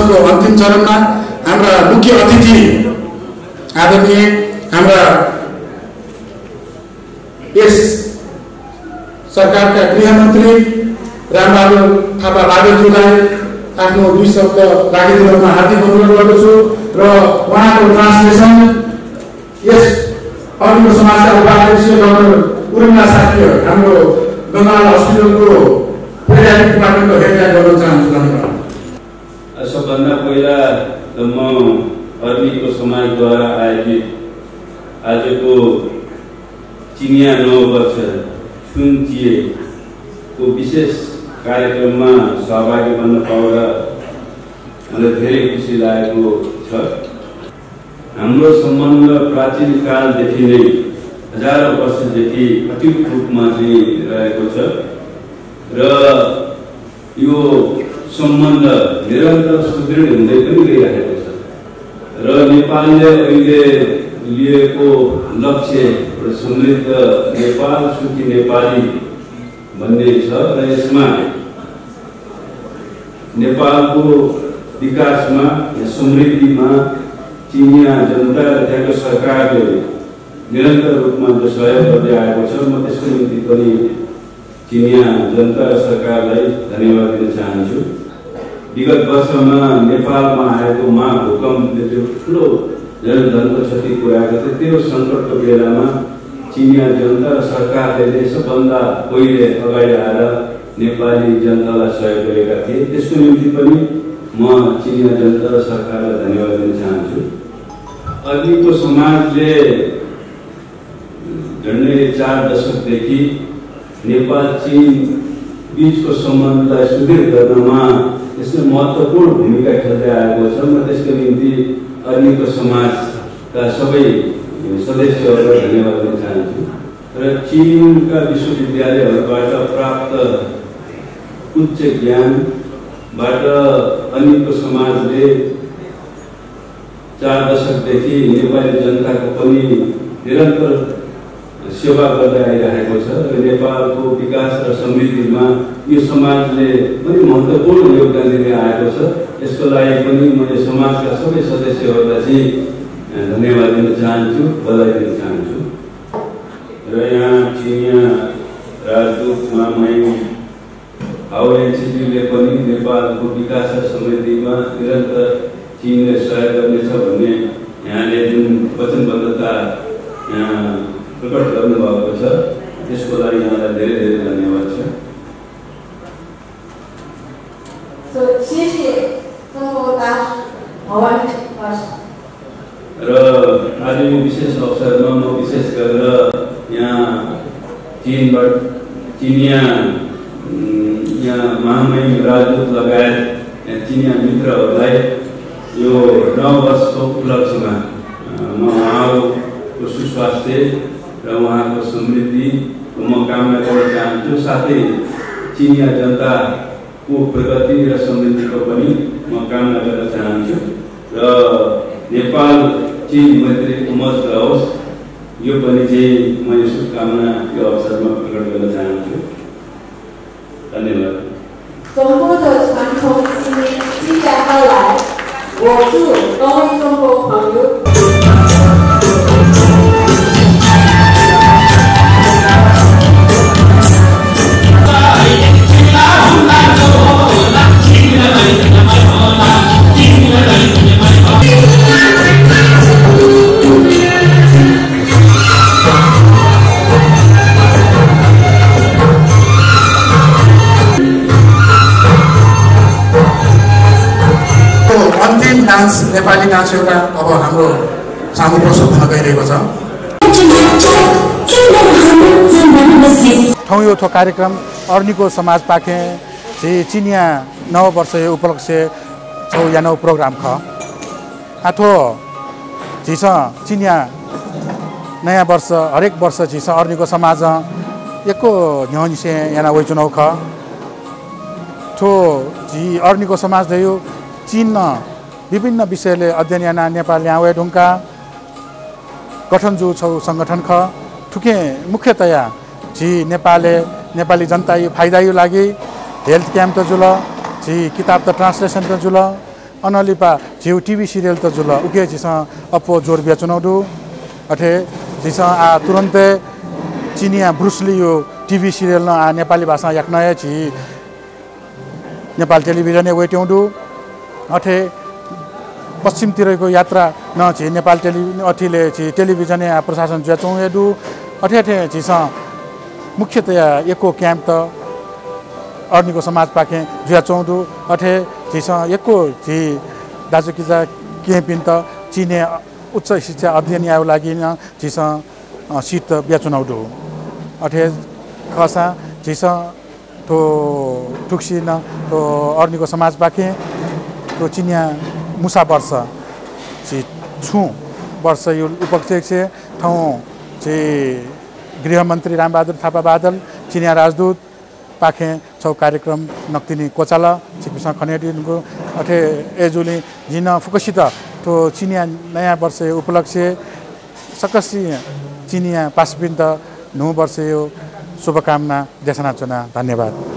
समारोहको अन्तिम चरणमा हाम्रा मुख्य अतिथि आदरणीय हाम्रा यस सरकारका गृहमन्त्री रामबहादुर थापा बागेलज्यूलाई आफ्नो 2 शब्द राखिदिनमा हार्दिक अनुरोध गर्दछु र उहाँको ट्रान्सलेसन यस अर्को समाजका उपाध्यक्ष डाक्टर उर्मिला साथी हाम्रो गङ्गाल हस्पिटलको पेडियाट्रिक डिपार्टमेन्टको हेडलाई गर्न चाहन्छु। धन्यवाद। सबभन्दा पहिला म अर्नीको समाजद्वारा आयोजित आजको चिनिया नव वर्ष सुनचिएको विशेष कार्यक्रममा सहभागी बन्न पाउँदा मलाई धेरै खुसी लागेको छ। हाम्रो सम्बन्ध प्राचीन कालदेखि नै हजारौं वर्षदेखि अटुट रूपमा चाहिँ रहेको छ र यो सम्बन्ध निरन्तर सुदृढ हुँदै पनि गइरहेको छ र नेपालले अहिले लिएको लक्ष्य समृद्ध नेपाल सुखी नेपाली भन्ने छ र यसमा नेपालको विकासमा समृद्धिमा चिनिया जनता र त्यहाँको सरकारले निरन्तर रूपमा जो सहयोग गर्दै आएको छ म त्यसको निम्ति पनि चिनिया जनता र सरकारलाई धन्यवाद दिन चाहन्छु। विगत वर्षमा नेपालमा आएको महाभूकम्पले जो ठुलो जनधनको क्षति पुर्याएको थियो त्यो सङ्कटको बेलामा चिनिया जनता र सरकारले सबभन्दा पहिले अगाडि आएर नेपाली जनतालाई सहयोग गरेका थिए। त्यसको निम्ति पनि म चिनिया जनता र सरकारलाई धन्यवाद दिन चाहन्छु। अर्नीको समाजले झन्डै 4 दशकदेखि नेपाल चीन बीचको सम्बन्धलाई सुदृढ गर्नमा यसले महत्त्वपूर्ण भूमिका खेल्दै आएको छ। म त्यसको निम्ति अर्नीको समाजका सबै सदस्यहरूलाई धन्यवाद दिन चाहन्छु र चीनका विश्वविद्यालयहरूबाट प्राप्त उच्च ज्ञानबाट अर्नीको समाजले 4 दशकदेखि नेपाली जनताको पनि निरन्तर सेवा गर्दै आइरहेको छ र नेपालको विकास र समृद्धिमा यो समाजले पनि महत्त्वपूर्ण योगदान दिँदै आएको छ। यसको लागि पनि म यो समाजका सबै सदस्यहरूलाई चाहिँ धन्यवाद दिन चाहन्छु, बधाई दिन चाहन्छु र यहाँ चिनिया राजदूत मामई हाउएनसीले पनि नेपालको विकास र समृद्धिमा निरन्तर चीनले सहयोग गर्नेछ भन्ने यहाँले जुन वचनबद्धता यहाँ प्रकट गर्नुभएको छ त्यसको लागि यहाँलाई धेरै धेरै धन्यवाद छ। र आज यो विशेष अवसरमा म विशेष गरेर यहाँ चिनिया महामहिम राजदूत लगायत चिनिया मित्रहरूलाई यो नव वर्षको उपलक्ष्यमा म उहाँहरूको सुस्वास्थ्य र उहाँको समृद्धिको म कामना गर्न चाहन्छु। साथै चिनिया जनताको प्रगति र समृद्धिको पनि म कामना गर्न चाहन्छु र नेपाल चीन मैत्रीको मजबुत रहोस् यो पनि चाहिँ म यो शुभकामना यो अवसरमा प्रकट गर्न चाहन्छु। धन्यवाद। 中国的传统是积家而来，我祝各位中国朋友。अन्तिम डान्स नेपाली डान्स एउटा अब हाम्रो सामु प्रस्तुत हुन गइरहेको छ। ठाउँ यो थो कार्यक्रम अर्नीको समाज पाखे चिनिया नव वर्ष उपलक्ष्य छौ या नौ प्रोग्राम ख आथो झिस चिनिया नयाँ वर्ष हरेक वर्ष झिस अर्नीको समाज एको न्यनिसे याना वइ चुनाव ख थो जी अर्नीको समाज दयो चीन विभिन्न विषयले अध्ययन याना नेपाल ल्यावे ढुङ्का गठन जो छौ संगठन ख ठुके मुख्यतया जी नेपाली जनता यो फाइदा यो लागि हेल्थ क्याम्प त जुल जी किताब त ट्रान्सलेसन त जुल अनलिपा जिउ टिभी सिरियल त जुल उके जिस अपो जोर बेचुनौडु अठे जिस आ तुरन्ते चिनिया ब्रुसली यो टिभी सिरियल न आ नेपाली भाषा याक नयाँ छि नेपाल टेलिभिजन वेट्याउँडु अठे पश्चिमतिरको यात्रा न छि नेपाल अठिले छि टेलिभिजन आ प्रशासन ज्याचौँ हेडु अठे अठे छिस मुख्यतया एको क्याम्प त अर्नीको समाज पाखे ज्याचौँडु अठे छिस एको छि दाजुकिजा केपिन त चिने उच्च शिक्षा अध्ययन याउ लागि न छिस सिट बेचुनौडु अठे खसा छिस तो ठुक्सिन तो अर्नीको समाज पाखे तो चिनिया मुसा वर्ष छि छु वर्ष यो उपक्षेक्ष ठाउँ चाहिँ गृहमन्त्री रामबहादुर थापा बादल चिनिया राजदूत पाखे छौ कार्यक्रम नक्तिनी कोचाला छिपिसा खनेडीको अठे एजुली जिन फुकसित तो चिनिया नयाँ वर्ष उपलक्ष्य सकसी चिनिया पासपिन त 9 वर्ष यो शुभकामना देशना चुना धन्यवाद।